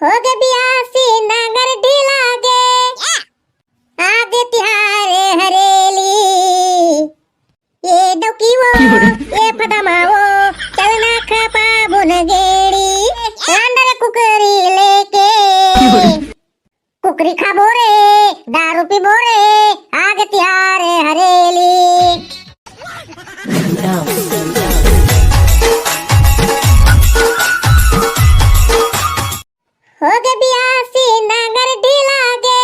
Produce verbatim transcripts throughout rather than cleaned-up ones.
होगे बियासी नांगर ढीला गे, आगे तिहार हरेली। ए डौकी वो, ए फदमा वो, चलना खपा बुन गेड़ी, लांडर कुकरी लेके। कुकरी खाबो रे, दारू पीबो रे, आगे तिहार हरेली। होगे बियासी नांगर ढीला गे,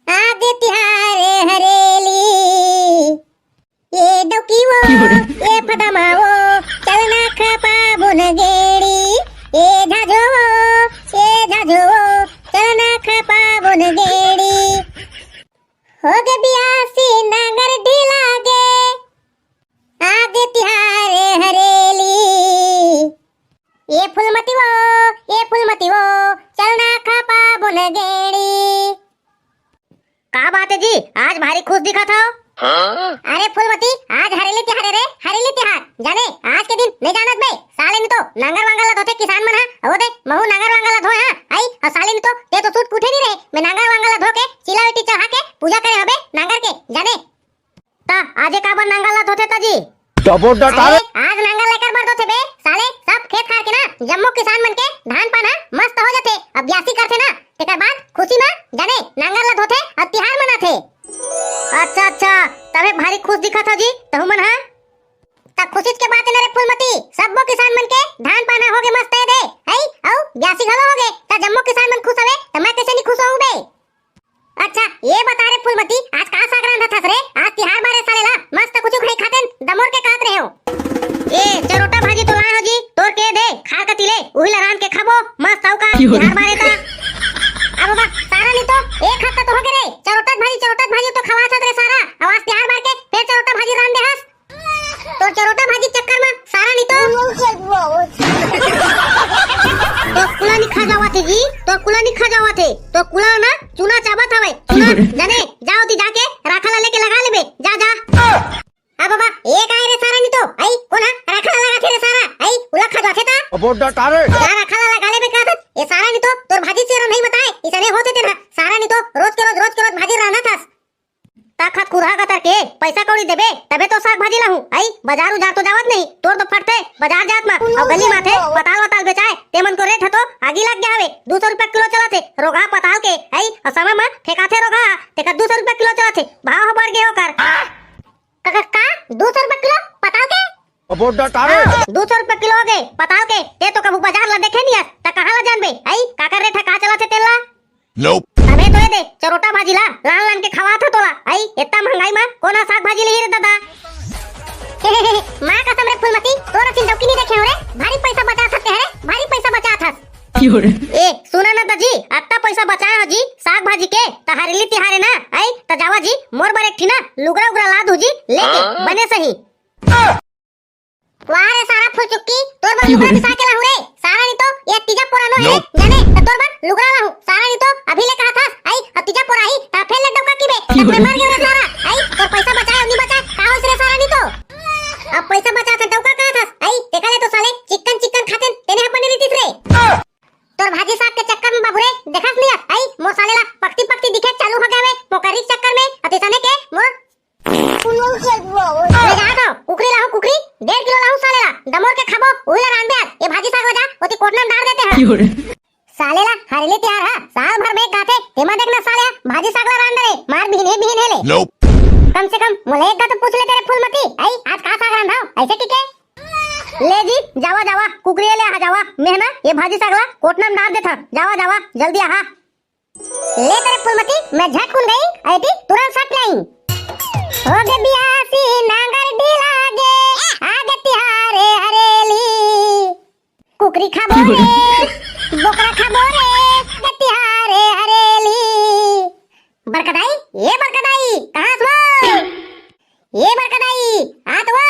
आगे तिहार हरेली। ए डौकी वो, ए फदमा वो, चलना खपा बुन गेड़ी। ए झाझो वो, ए झाझो वो, चलना खपा बुन गेड़ी। होगे बियासी नांगर ढीला गे, आगे तिहार हरेली। ए फूलमती वो, ए फूलमती वो, चलना खपा बुन गेड़ी। का बात हे जी, आज भारी खुश दिखत हव? हाँ? अरे फूलमती, आज हरेली तिहार हे रे, हरेली तिहार। जाने, आज के दिन नइ जानत बे, साले नी तो नांगर वांगर ला धोथे किसान मन हा, वो दे, महू नांगर वांगर ला धोए हा, आई, अउ साले नी तो, ते तो सूत के उठे नइ रहे, मैं नांगर वांगर ला धो के, चीला वेटी चढ़ा के, पूजा करे हबे नांगर के, जाने। त आजे काबर नांगर ला धोथे त जी? डबो डटारे। अरे, आज नांगर ला एकर बर धोथे बे, साले, सब खेत खार के ना, जम्मो किसान मन के धान पान हा मस्त हो जाथे। अब बियासी करथे ना, तेकर बाद खुशी मा जाने नांगर ला धोथे अउ तिहार मनाथे। अच्छा, अच्छा, तभे भारी खुश दिखत हव जी, तहू मन हा। त खुशी के बात हे ना रे फूलमती, सब्बो किसान मन के धान पान हा होगे मस्त ए दे, हई, अउ बियासी घलो होगे, त जम्मो किसान मन खुश हवे, त मैं कइसे नी खुश होहूं बे? अच्छा, ये बता रे फूलमती, आज का साग रांधत हस रे? आज तिहार बारे साले ला, मस्त कुछु खाई खातेन, दमोर के कहत रहे हो। ए, चरोटा भाजी तो लाए हो जी, तोर के दे, खार कती ले, उही ला रांध के खाबो, मस्त अउ का, क्यों रे? तिहार बारे ता। अब बा, सारा नी तो, एक हफ्ता तो होगे रे, चरोटा भाजी, चरोटा भाजी तो खवात हस रे सारा, अउ आज तिहार बार के, फेर चरोटा भाजी रांध दे हस। तोर चरोटा भाजी चक्कर मा सारा नी तो। तोर कुला निखर जावत हे जी, तोर कुला निखर जावत हे, तोर कुला ना चूना चाबत हवे, चूना। जाने, जा ओती जाके राखा ला लेके लगा लेबे, जा, जा। आ बाबा, ए काय रे सारा नी तो, आई, कोन हा राखा ला लगाथे रे सारा, आई, उला खा जाथे ता। अबो डटारे। जा राखा ला लगा लेबे का था, ए सारा नी तो, तोर भाजी से नहीं बताए, इसने होथे तेन हा, सारा नी तो, रोज के रोज, रोज के रोज भाजी रांधत हस। त खतखुरहा कतर के पैसा कौड़ी देबे, तभे तो साग भाजी लाहूं। आई, बाजार उजार तो जावत नहीं, तोर तो फटथे बाजार जात मा। अउ गली माथे पताल वताल बेचाए, ते मन को रेट ह तो आगी लग गया हवे। दू सौ रुपया किलो चलत हे रोगहा पताल के। आई, अउ समय मा ठेकाथे रोगहा, तेकर दू सौ रुपया किलो चलत हे, भाव ह बढ़ गे ओकर। का, का, का? दू सौ रुपया किलो पताल के? अबो डटारे। हाँ, दू सौ रुपया किलो होगे पताल के। ते तो कभू बाजार ला देखे नहीं हस, त कहाँ ला जानबे? आई, काकर रेट ह का चलत हे तेला? Nope। अबे तो ये दे, चरोटा भाजी ला, लान लान के खवात ह तोला। आई, इतना महंगाई मा कोन ह साग भाजी लिही रे दादा? माँ कसम रे फूलमती, तोर असन डौकी नहीं देखे हो रे। भारी पैसा बचात हस ते रे, भारी पैसा बचात हस। क्यों रे? ए, सुना ना दाजी, अत्ता पैसा बचाए हो जी, साग भाजी के, त हरेली तिहार हे ना, आई, त जावा जी, मोर बर एक ठी ना, लुगरा उगरा ला दू जी, लेके, हाँ? बने सही। वाह रे सारा फुलचुक्की, तोर बर लुगरा बिसा के लाहूं रे। सारा नी तो ये तीजा पोरा नो हे, जाने, त तोर बर लुगरा लाहूं। सारा नी तो अभी ले कहा थास, आई, अब तीजा पोरा ही, त फेर ले डौका की बे, त मैं मर गेंव रे सारा। आई, तोर पैसा बचाए, नहीं बचाए, का होइस रे सारा नी तो? अब पैसा बचाए त डौका कहा थास, आई, तेका ले तो साले चिकन चिकन खातेन, तेने ह बने रीतिस रे। तोर भाजी साग के चक्कर में बाबू रे, देखस नहीं हस, आई, मोर साले ला पकती पकती दिखे चालू हो गए, मोकरी के चक्कर में, अतिसने के मोर ले जात हंव, कुकरी लाहूं, कुकरी, डेढ़ किलो लाहूं साले ला, दमोर के खाबो, उही ला रांधबे आज। ये भाजी साग ला जा, ओती कोटना में डार देते हैं। साले ला, हरेली तिहार हा, साल भर में एक गा आथे, तेमा देखना साले हा, भाजी साग ला रांध रे, मार बिहिन हे, बिहिन हे ले। Nope। कम से कम, मोला एक गा तो पूछ लेते रे फूलमती, आई, आज का साग रांधव, ऐसे टिके? ले जी, जावा, जावा, कुकरी ले आ जावा, मैं ना, ये भाजी साग ला, कोटना में डार देता, जावा, जावा, जल्दी आहा। ले तेरे फूलमती, मैं झटकुन गई, अउ एती तुरंत सट लाई। होगे बियासी नांगर ढीला गे, आगे तिहार हरेली। कुकरी खाबो रे, बोकरा खाबो रे, आगे तिहार हरेली। बड़का दाई, ए बड़का दाई, कहाँ हस वो? ए बड़का दाई, आ तो वो।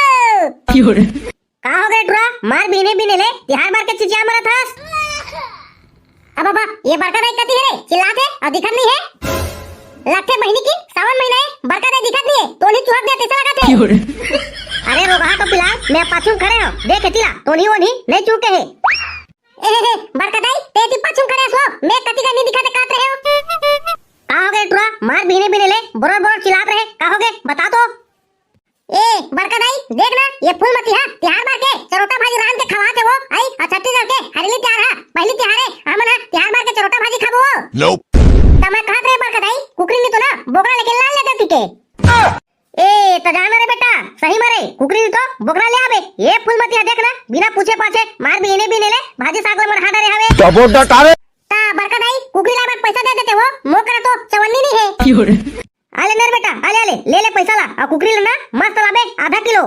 का हो गे टुरा? मार बिहिने बिहिने ले तिहार बार के चिचिया मरत हस। अब बाबा, ये बड़का दाई कती हे रे? चिल्लात हे अउ दिखत नहीं हे। लगथे बहिनी की सावन महीना हे, बड़का दाई दिखत नहीं हे, तोनी चुहक दे तइसे लगत हे। अरे रोगहा टोपी लाल, मैं पाछू में खड़े हंव, देख एती ला, तोनी ओनी नहीं चुहके हे। ए हे हे, बड़का दाई, ते एती पाछू में खड़े टीने बिने ले बोरर बोरर चिल्लात रहे, का होगे? बता तो। ए बड़का दाई, देख ना, ये फूलमती हा तिहार बार के चरोटा भाजी रांध के खवात हे वो, अई, अउ छत्तीसगढ़ के हरेली तिहार हा पहली तिहार हे, हमन हा तिहार बार के चरोटा भाजी खाबो वो। Nope। त मैं कहत रहे बड़का दाई, कुकरी नी तो ना बोकरा लेके लान ले देती के। ए, त जाना रे बेटा, सही मारे, कुकरी नी तो बोकरा ले आबे। ये फूलमती हा देख ना, बिना पूछे पाछे मार भी इने बिने ले भाजी साग ला मरहा डरे हवे। जबरदस्त। अरे, त बड़का दाई, कुकरी लाए बर पैसा दे देते हो, मोर करा तो चवन्नी नी हे। आ ले ना रे बेटा, आ ले, आ ले, ले ले पैसा ला, अउ कुकरी ला ना मस्त लाबे आधा किलो।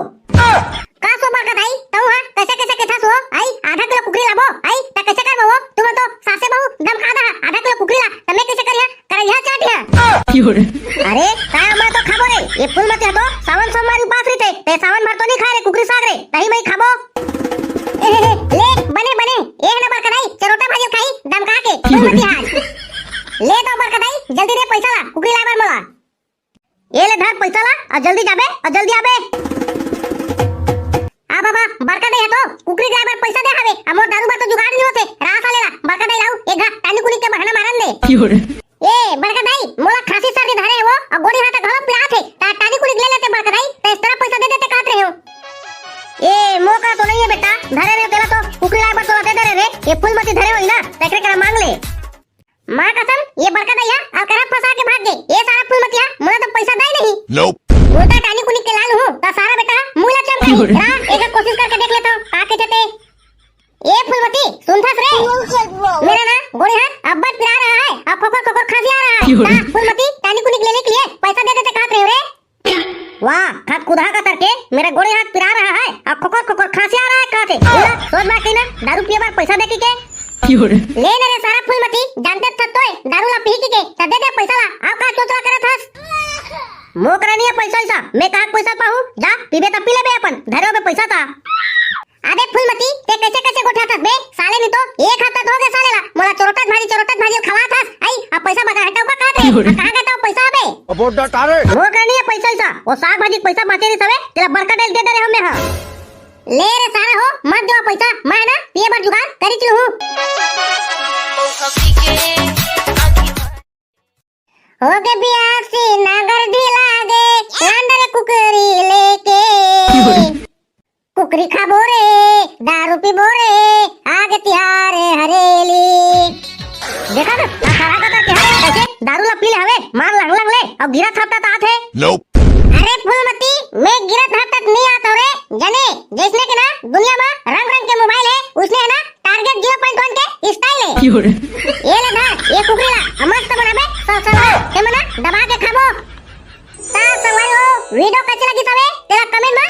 का सो बड़का दाई, तहूं हा कइसे कइसे कथस हो, अई आधा किलो कुकरी लाबो, अई त कइसे करबो हो, तुमन तो सासे बहू दमका दहा, आधा किलो कुकरी ला, त मैं कइसे करिहां, करइहा चाटिहां। अरे, का मैं तो खाबो रे, ये फूलमती हा तो सावन सोमवारी उपास रहिथे, ते सावन भर तो नी खाए रे कुकरी साग रे, तहीं मैं खाबो। ए, ले, बने, बने, ए ना बड़का दाई, चरोटा भाजी खाही, दमका के, फूलमती हा। ले तो बड़का दाई, जल्दी दे पैसा ला, कुकरी लाए बर मोला। ए ले धर पैसा ला, अउ जल्दी जाबे, अउ जल्दी आबे। आ बाबा, बड़का दाई हा तो कुकरी लाए बर पैसा दे हवे, अउ मोर दारू बर तो जुगाड़ नी होथे, रहा साले ला, बड़का दाई लाऊ, एक घा टानिक उनिक के बहाना मारन दे। ए बड़का दाई, मोला खांसी सर्दी धरे हे वो, अउ गोड़ी हाथ घलो पिरात हे, त टानिक उनिक ले लेते बड़का दाई, त इस तरह पैसा दे देते कहत रहे हो। ए, मोर करा तो नइ हे बेटा, धरे रहे तेला तो कुकरी लाए बर तोला दे दे रहे रे, ये फूलमती धरे होही ना, त एकरे करा मांग ले। माँ कसम, ये बड़का दाई हा अउ करा फंसा के भाग गे। ये सारा फूलमती हा मोला तो पैसा दे नहीं। Nope। उल्टा टानिक उनिक के लान हूँ, त सारा बेटा मुंह ला चमकाही। रा, एक कोशिश करके देख लेथंव, का कहिथे ते। ए फूलमती, सुनथस रे? मेरा ना गोड़ी हाथ अब्बड़ पिरा रहा है, अउ खोखर खोखर खांसी आ रहा है। का फूलमती, टानिक उनिक लेने के लिए पैसा दे देते कहत रहे हो रे। वाह, खतखुदहा कस के मेरा गोड़े हाथ पिरा रहा है अउ खोखर खोखर खांसी आ रहा है कहत हे। बोला, सोच बात कही ना, दारू पिए बर पैसा दे के। ले ना रे सारा फूलमती, जानते त हस तोय, दारू ला पीही के, त दे दे पैसा ला, अउ का चोचला करत हस? मोर करा नइ हे पैसा वैसा, मैं कहां पैसा पाहूं, जा, पीबे त पी लेबे अपन, धरे होबे पैसा त। अबे फूलमती, ते कइसे कइसे गोठियाथस बे? साले नी तो एक हफ्ता तो होगे साले ला, मोला चरोटा भाजी, चरोटा भाजी खवाथस, अई, अब पैसा बचा हटाऊ का कहत हे? अब कहां गे तव पैसा अबे? अब वो डटा रे। मोर करा नइ हे पैसा वैसा, वो साग भाजी के पैसा बांचे रहिस हवे, तेला बड़का दाई ला दे दे रहे हंव मैं हा। ले रे सारा हो, मत देवा पैसा, मैं ना पिए बर जुगाड़ करिच लूहूं। होगे बियासी नागर ढिला गे, लांडर कुकरी लेके। कुकरी खाबो रे, दारू पीबो रे, आगे तिहार हरेली। देखा ना, आ खड़ा का तिहार कैसे दारू ला पी ले हवे, मार लंग लंग ले, अउ गिरत हफ्ता त आत हे। Nope। अरे फूलमती, मैं गिरत हफ्ता त नइ आत हंव रे, जाने, जइसने के ना दुनिया मा रंग रंग के मोबाइल हे, उसने हे ना Target zero point one के style हे। ये ले धर, ये कुकरी ला, मस्त बनाबे, सौ सौ ला, ते मना दबा के खाबो। त संगवारी हो, video कइसे लगिस हवे, तेला comment मा